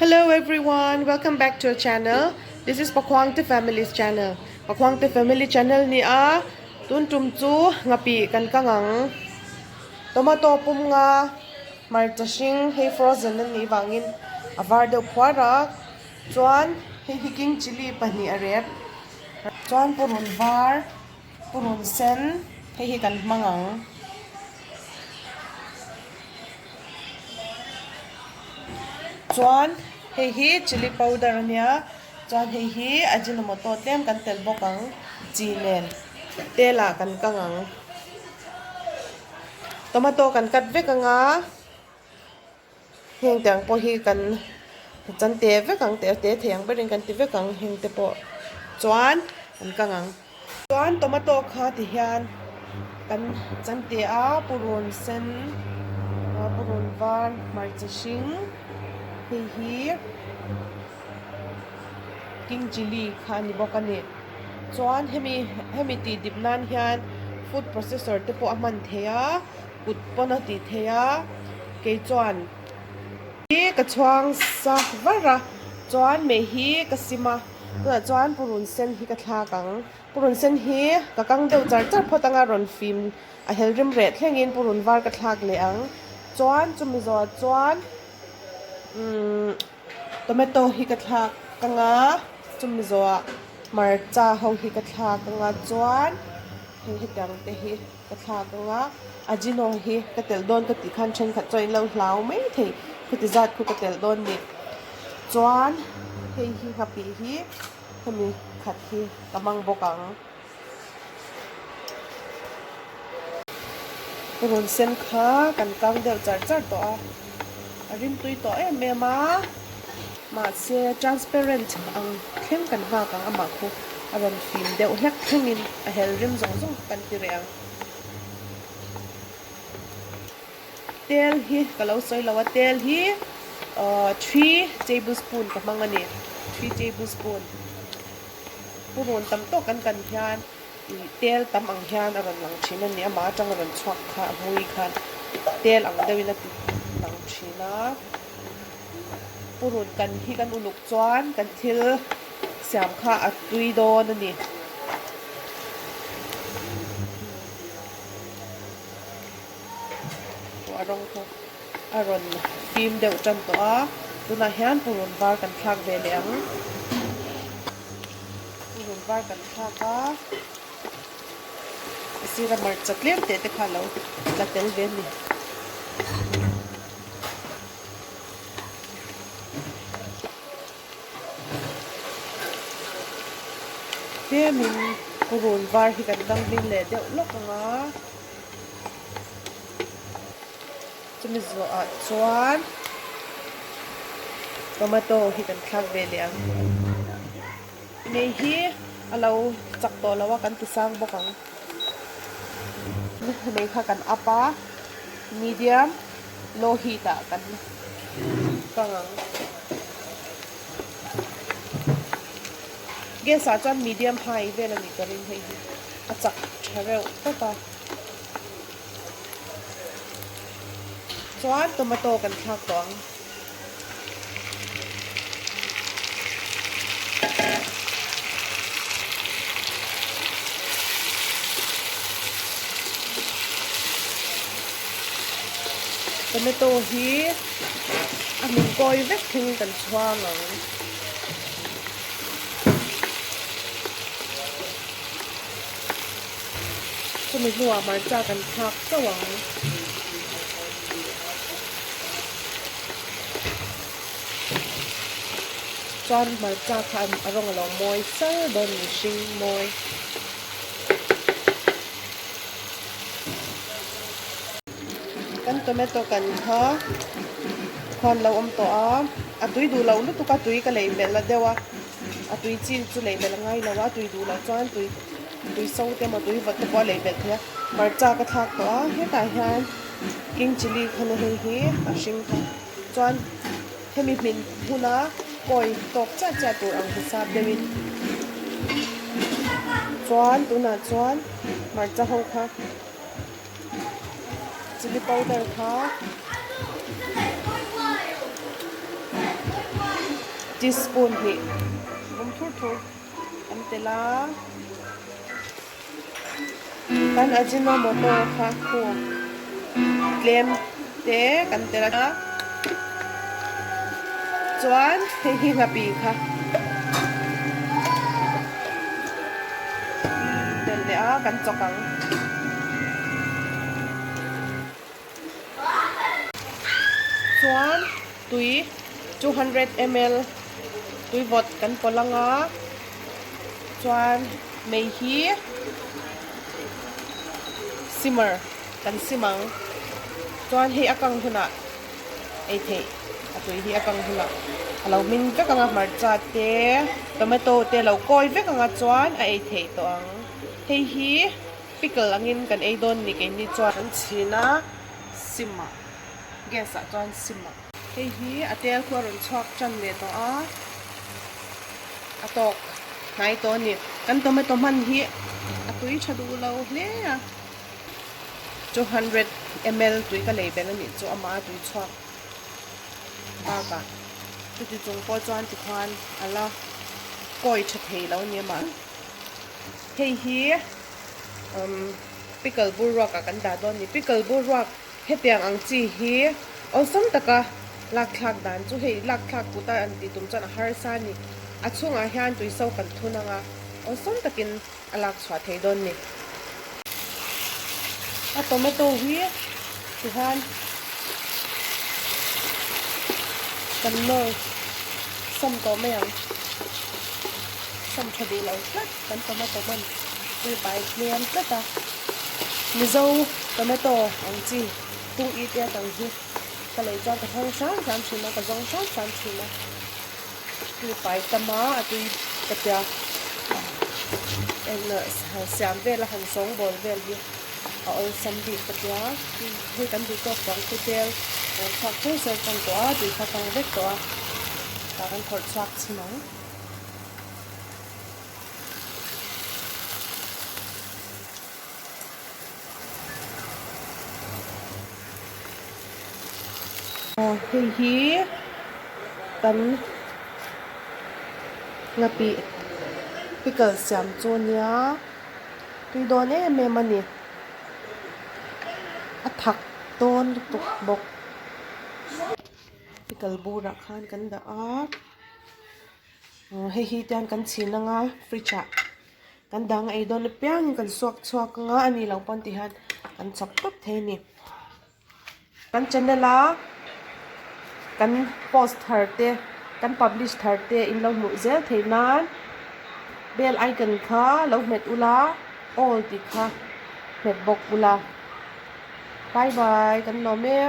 Hello everyone, welcome back to our channel. This is Pakhuangte Family's channel. Pakhuangte Family channel ni a tun tum chu ngapi kan kang ang. Tomato pum nga hmarcha hring hei frozen a nih vangin a var deuh phuar a chuan hei hi king chilli pahnih a rep chuan purun var purun sen hei hi kan hmang ang. Chuan hei hi chilli powder a nia chuan hei hi ajinomoto tlem kan telh bawk ang chi nen tel ah kan kang ang. Tomato kan cut vek ang a heng te ang pawh hi kan chan te vek ang te te thei ang berin kan ti vek ang heng te pawh chuan kan kang ang. Chuan tomato kha ti hian kan chan te a purun sen purun var hmarcha hring hei hi king chilli kha a ni bawk a ni. Chuan hemi hemi tih dip nan hian food processor te pawh a hman thei a kut pawn a tih thei a kei chuan hi ka chhuang sa var a chuan mei hi ka sim a tunah chuan purun sen hi ka thlak ang purun sen hi ka kang deuh char char phawt anga rawn fim a hel rim reh thlengin purun var ka thlak leh ang chuan chumi zawhah chuan umm. Tomato hi ka thlak ang a chumi zawhah hmarcha ho hi ka thlak ang a chuan hei hetiang te hi ka thlak ang a ajino hi ka telh dawn ka tih khan thenkhat chuan in lo hlau mai thei khawti zat khu ka telh dawn ni chuan hei hi nghapih hi hemi khat hi ka hmang bawk ang. Rawn sen kha kan kang deuh char char tawh a, a rimtui tawh em em a, mahse transparent ang thleng kan nghak ang amah khu a rawn fim deuh hlek thlengin a hel rim zawng zawng kha kan ti reh ang. Tel hi ka lo sawi lo a, tel hi three tablespoon ka hmang a ni, three tablespoon. Purun tam tawk kan kan hian ih tel tam ang hian a rawn lang thin a ni. Amah atang a rawn chhuak kha a hmui khan tel ang deuhin a ti lang thin a. Purun kan hi kan uluk chuan kan thil siam kha a tui dawn a ni. A rawng kha a rawn fim deuh tan tawh a tunah hian purun var kan thlak ve leh ang purun var kan thlak a a sira hmarcha tlem teh te kha alo la tel ve a ni. Tlemin purun var hi kan dang hming leh deuh lawk ang a. Chumi zawhah chuan tomato hi kan thlak ve leh ang. Mei hi a lo chak tawh lo a kan ti sang bawk ang. Mei kha kan up a medium low heat ah kan kang ang. Gas ah chuan medium high vel a nih ka ring hei hi a chak tha reuh tawp a. Chuan tomato kan thlak tawh ang. Tomato hi a hmin kawi vek thlengin kan chhuang ang. Chumi hnuah hmarcha kan thlak chauh ang. Chuan hmarcha kha a rawng a lo mawi sar dawn ni hring mawi. Kan tomato kan kha khuan lo awm tawh a, a tui duh loh lutuk a tui ka lei belh la deuh a, a tui chi chu lei belh a ngai lo a, tui duh loh chuan tui tui so te emaw tui vawt te pawh a lei belh thei a, hmarcha ka thlak tawh a hetah hian king chilli kha na hei hi a hring kha chuan hemi hmin huna kawi tawk chiah chiah tur ang hisap deuhin chuan tunah chuan hmarcha ho kha. Chilli powder kha. Teaspoon hnih vum thur thur kan telh a. Kan Ajinomoto kha khu tlem te kan telh a. Chuan hei hi nghapih kha telh leh a kan chawk ang. Chuan tui 200 ml tui vawt kan pawlh ang a, chuan mei hi simmer kan sim ang, chuan hei a kang hunah ei theih a tui hi a kang hunah a lo hmin vek ang a, hmarcha te tomato te a lo kawi vek ang a chuan a ei theih tawh ang, hei hi. Pickle angin kan ei dawn ni keini chuan. Kan chhin a sim ah gas ah chuan sim ah. Hei hi a tel khu a rawn chhuak tan leh tawh a, a tawk hnai tawh a ni. Kan tomato hman hi a tui tha duh lo hle a, 200 ml tui ka lei belh a nih chu amah a tui chhuak bakah chuti chung pawh chuan tikhuan a la kawi tha thei lo a ni amah. Hei hi umm pickle bur ruak ah kan dah dawn a ni. Pickle bur ruak hetiang ang chi hi awlsam taka lak thlak dan chu hei lak thlak kut a an tih tum chuan a harsa a ni. A chhungah hian tui so kan thun ang a, awlsam takin a lak chhuah thei dawn a ni. A tomato hi tihian kan nawr sawm tawh mai ang. Sawm tha duh lo tlat kan tomato hman tui pai hliam tlat a. Mizo tomato ang chi tung i te atang hi ka lei chuan ka thlang hram hram thin a, ka zawng hram hram thin a. Tui pai tam a, a tui ka tia eng siam vel a han sawng bawl vel hi a awlsam bik ka tia. Hei kan duh tawk vang chu tel kan chhuak ser ser tan tawh a, tui kha kang vek tawh a, tah kan khawrh chhuak chhin ang. Aw hei hi kan nghapih pickle siam chu a nia tui dawn em em a ni a thak dawn lutuk bawk pickle burah khan kan dah a. Hei hi tiang kan chhin anga fridge ah kan dang ei dawn apiangin kan suak chhuak anga a nih loh pawn ti hian kan chawp tawp thei a ni. Kan channel a kan post thar te kan publish thar te in lo hmuh zel theih nan bell icon kha lo hmet ula all tih kha hmet bawk ula. Bye bye kan lawm e.